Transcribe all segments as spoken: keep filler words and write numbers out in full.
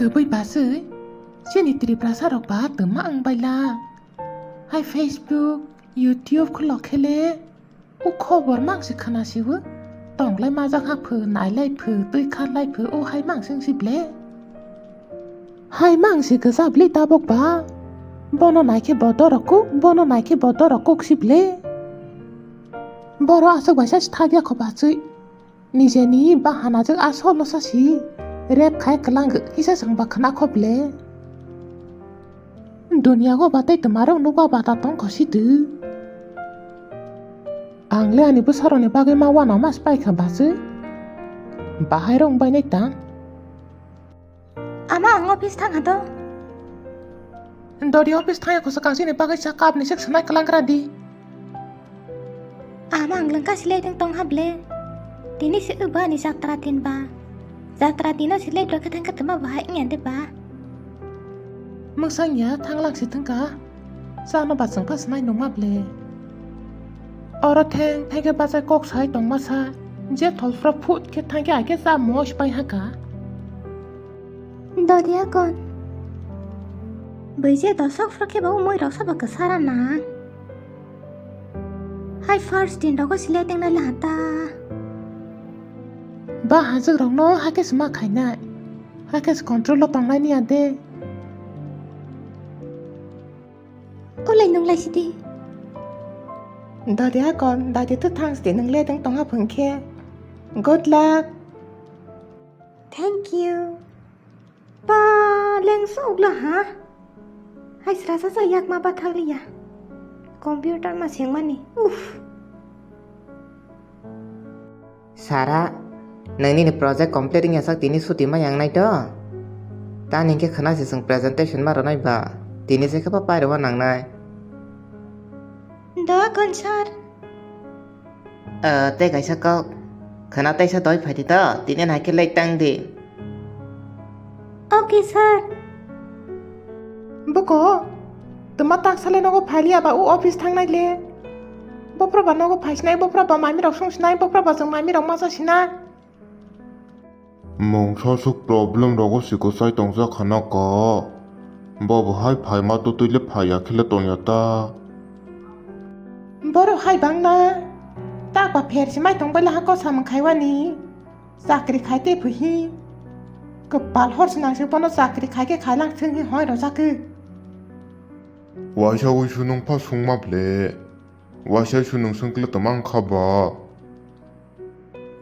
Kwbwi bachwi, chini Tiprasa rok ba twma wng baila. Hai Facebook, YouTube khulok khele, o khobor mang se khna siwo. Tonglai majak ha pho, nailai pho, twi kharlai pho, o hai mang se wng si ble. Hai mang se kwchap le tabok ba. Bono nai khe bo dorok kuk, bono nai khe bo dorok kuk si ble. Boro aswk bai sa thak ya kho bachwi. Nijeni bahanajwk a solo sa si rep khai kwlang hisa chwng ba khna kho ble. Duniya go batai twmarok nukba bata tong kho si tw. Ang le ani bwsarokni bagwi ma uanama se pai kha bachwi. Bahai rok wng bai nai tang. Ama, ang office thang ha to. Dodi office thang ya kho swkang chini bagwi sa cup ni sek swnai kwlang gra di. Ama, ang lengka silai tong tong ha ble. Tini se uba ni jatra tin ba. Jatra tino silai dok thang ka tuma bahai nya de ba. Mungsang ya thang lang si thang ka. Chano ba chwng pha swnai nungma ble. Oro theng thang khe bachai kok sai tongma sa. Je thol phra phut khe thang khe ai khe cha mo spai ha ka. Dodi akon. Bwije dosok phra khe ba umui rok sabo kwsara na. Hai first din rogo silai tengnai laha ta. Ba hajwk rokno hakhe se ma khainai. Hakhe se control o tongnai ni ade. Ulai nunglai sidi. Dadi akon, dadi to thang sidi nung le teng tongha phung khe. Good luck. Thank you. Pa leng suk la ha. Hai srasa sa yak ma ba thang liya. Computer ma seng mani. Uff. Sara, nang nini project complete wngya sak tini suti ma yang nai to? Tani hingke khwna se chwng presentation ma rwnai ba, tini se khe pa pai rwma nang nai. Do kon sir. Ah, tei kaisa kok, khwna teisa doi phai di to, tini hai khe late tang di. Okay sir. Buko, twma tak sale nogo phailiya ba o office thangnai le. Bopra ba nogo phaisinai, bopra ba mami rok songsinai, bopra ba chwng mami rok masa sinai. Mungsa swk problem rogo siko chai tongsa khana ka. Bobo hai phaima to twi le phaiya khe le tongya ta. Borok hai bangna. Tak ba pher si mai tong bai laha kosa mung khaiwani. Chakri khai tei phuhi. Kwpal hor sinang se bono chakri khai khe khailang thwng hi hoi rojak khe. Waisa wi sunung pha sungma ble. Waisa sunung sungkle twmang kha ba.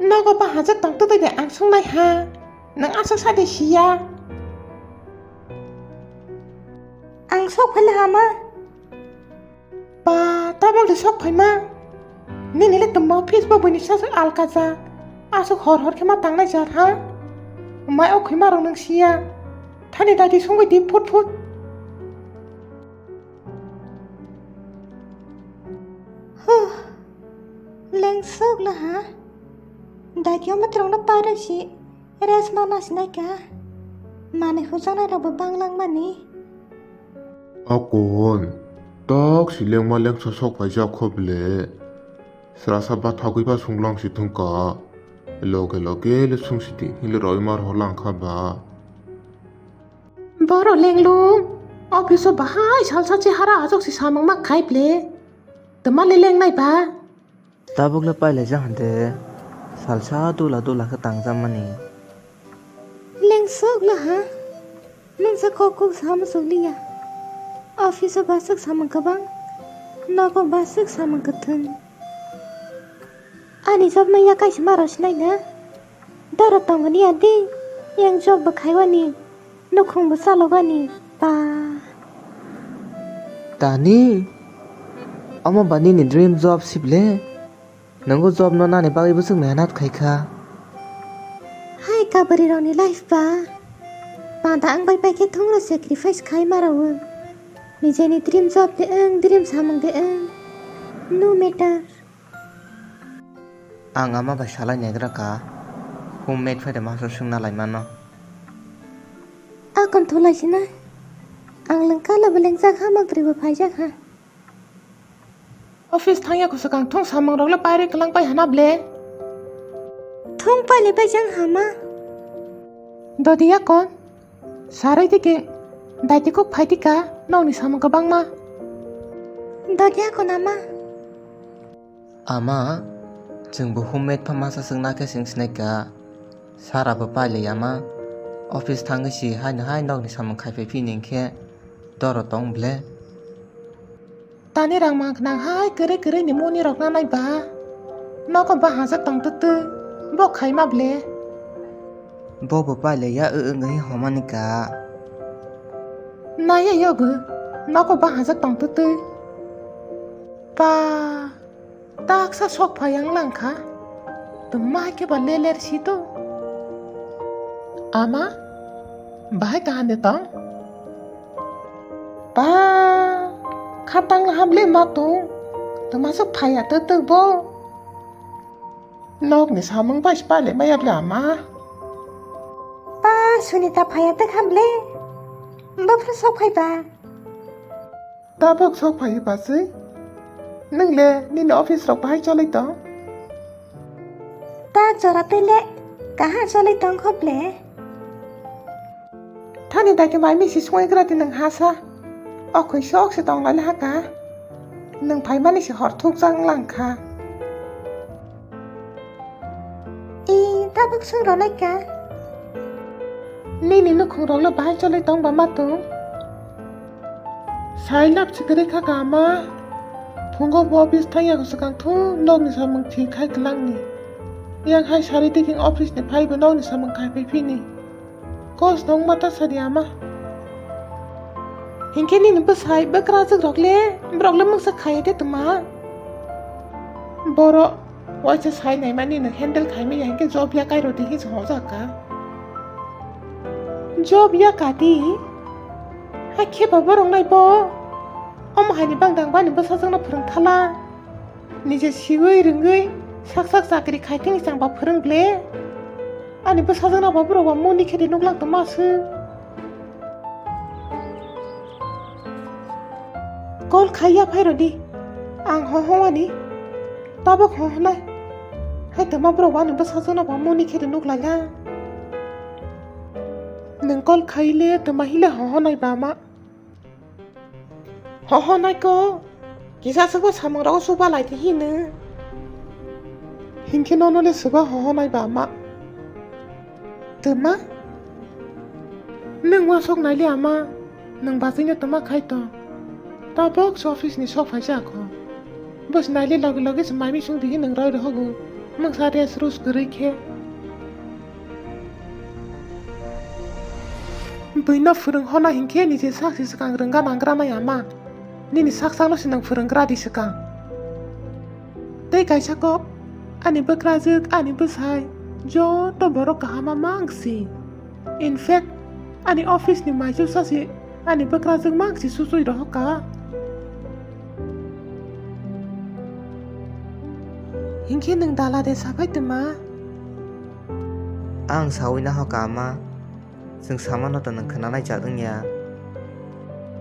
Nogo bahajak tong twi de ang sungnai ha. Nang aswk sa de siya. Ang sok phai laha ma. Pa, tabok de sok phaima. Nini le tongma office bo buini sa alka ja. Aswk hor hor khe ma tangnai jar ha. Mai o khima rok nang siya. Thani dadi sungwi di phut phut. Huh. Leng sok la ha. Dadi o matrong no parak si. Rest ma nasinai ka. Mani hujaknai rok bo banglang mani. Akon, tok si lengma lengsa sok phaijak kho ble. Srasa bathagwi ba sunglang si thung ka. Loge loge le sung si di, hile roi mar ho lang kha ba. Boro lenglung, office o bahai salsa chehara ajok si samung ma khai ble. Twma le lengnai ba. Tabuk le pailai jang hande, salsa dula dula khe tangjak mani. Lengsuk la ha? Nungsa kok kok sa muchuk liya. Office o baswk samung kwbang, nogo baswk samung kwthwng. Ani job no ya kaisa ma rw sinai na? Doro tongoni adi, yang job bo khaiwani, nukhung bo chalogani, pa. Tani, omo ba nini dream job sible? Nwngo job no nani bagwi bwswk mehnat khai kha. Hai kabari rokni life ba. Panda ang bai paikhe thungno sacrifice khai ma rwo. Nijeni dream job de wng, dream samung de wng. No matter. Ang ama bai salai naigra ka, homemade phaide masor swngna lai mano. Akon thulai sina, ang lengkala bo lengjak ha, maktrwi bo phaijak ha. Office thangya khosokang thung samung rok le pairwi kwlang pai hana ble. Thung paile bai jang hama. Dodiya kon. Sarwi tiki, daiti kuk phai tika, nokni samung kwbangma. Dodi ako nama? Ama, chwngbo homemade pha masa swngna khe chwng sinai ka. Sara bo pailai ama. Office thangwi si haino hai nokni samung khai phai phini hinkhe doro tong ble. Tani rang mang khnang hai kwrwi kwrwi ni muni rok nanai ba. Nogo ba hajak tong twtwi. Bo khaima ble. Bo bo pailai ya, wngwi homani ka. Nai ya yogo. Nogo ba hajak tong twtwi. Pa. Taksa sok phai ang lang kha. Twma hai khe ba leler si to. Ama, bahai kaham de tong? Pa, khatang ham le ma tong. Twma sok phai ya to to bo. Nok ni samung bai si pale maya bla ama. Pa, Sunita phai ya to ham le. Bo phra sok phai ba. Tabuk sok phai bachwi? Nwng le nini office rok bahai cholai tong? Ta jora twi le kaham cholai tong kho ble. Thani dai khe mai misi sungwi gra di nwng ha sa. O khoi sok se tong lai ha ka. Nwng phai mani se hor thuk jak lang kha. I, tabuk sung rw lai ka. Nini nukhung rok le bahai cholai tong ba ma tong? Sai lab se kwrwi kha ka ma. Phungo bo office thang yago swkang thu nokni samung thik khai kwlangni. Yang hai sari tiking office ni phai bo nokni samung khai phai phini. Kos nong mata sadi ama. Hinkhe nini bwsai bwkrajwk rok le, borok le mungsa khaiya de tuma. Borok waisa sai naimani no handle khaimaya hinkhe job ya kairo di hinsa hojak ka. Job ya kati? Hakhe ba borok nai bo. Omo haini bangdang bani bwsajwk no phwrwng thala. Nije siwi rwngwi sak sak chakri khai thengwi chang ba phwrwng ble. Ani bwsajwk no ba borok ba muni khe de nuklang tongma aswk. Call khai ya phai rw di. Ang ho ho ani. Tabuk ho ho nai. Hai tongma borok ba ani bwsajwk no ba muni khe de nuk lai ya. Nwng call khai le tongma hile ho ho nai ba ma. Ho ho nai ko, kisa swkbo samung rogo suba lai di hino. Hinkhe nono le swba ho ho nai ba ma. Twma? Nwng uansuk nai le ama, nwng bachwino twma khai tong. Tabuk se office ni sok phai sa kho. Bwsnai le loge loge se mai misung di hinwi roi rohogo. Mungsa rest rus kwrwi khe. Bwino phwrwng hona hinkhe nini sak se swkang rwngga nanggra nai ama. Nini sak sakno se nwng phwrwnggra di swkang. Tei kaisa kok, ani bwkrajwk, ani bwsai, joto borok kahama mang si. In fact, ani office ni maichuk sa si ani bwkrajwk mang si suchui rohor ka. Hinkhe nwng dala de saphai twma? Ang sawi naho ka ma, chwng samano to nwng khwnanai jak wngya.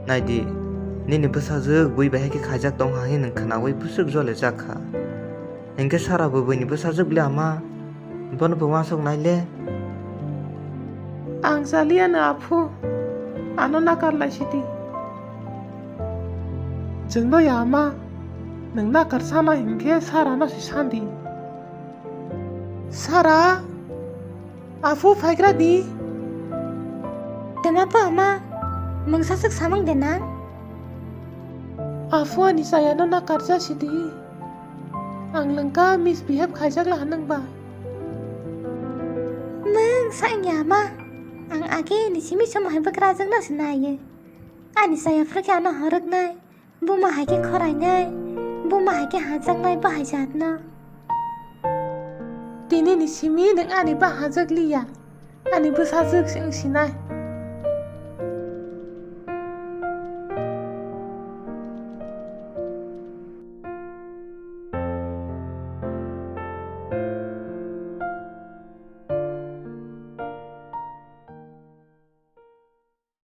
Naidi, nini bwsajwk bui bai hai khe khaijak tong ha hwnwi nwng khwnawi bwswk jole jak kha. Hinkhe Sara bo buini bwsajwk le ama, bono bo uansuk nai le. Ang chaliya no aphu, ano nakar lai sidi. Chwngno ya ama, nwng nakar sana hinkhe Sara no se sandi. Sara, aphu phaigra di. Tena pa ama, mungsa swk samang de nang? Aphu ani chaya no nakar ja sidi. Ang lengka misbehave khaijak laha nang ba. Nwng sa wngya ma, ang age ni simi somo hai bwkrajwk no se naiyo. Ani chaya phuru khe ano horwk nai, buma hai khe khorai nai, buma hai khe hajak nai bahai jat no. Tini ni simi nwng ani ba hajak liya. Ani bwsajwk se wng sinai.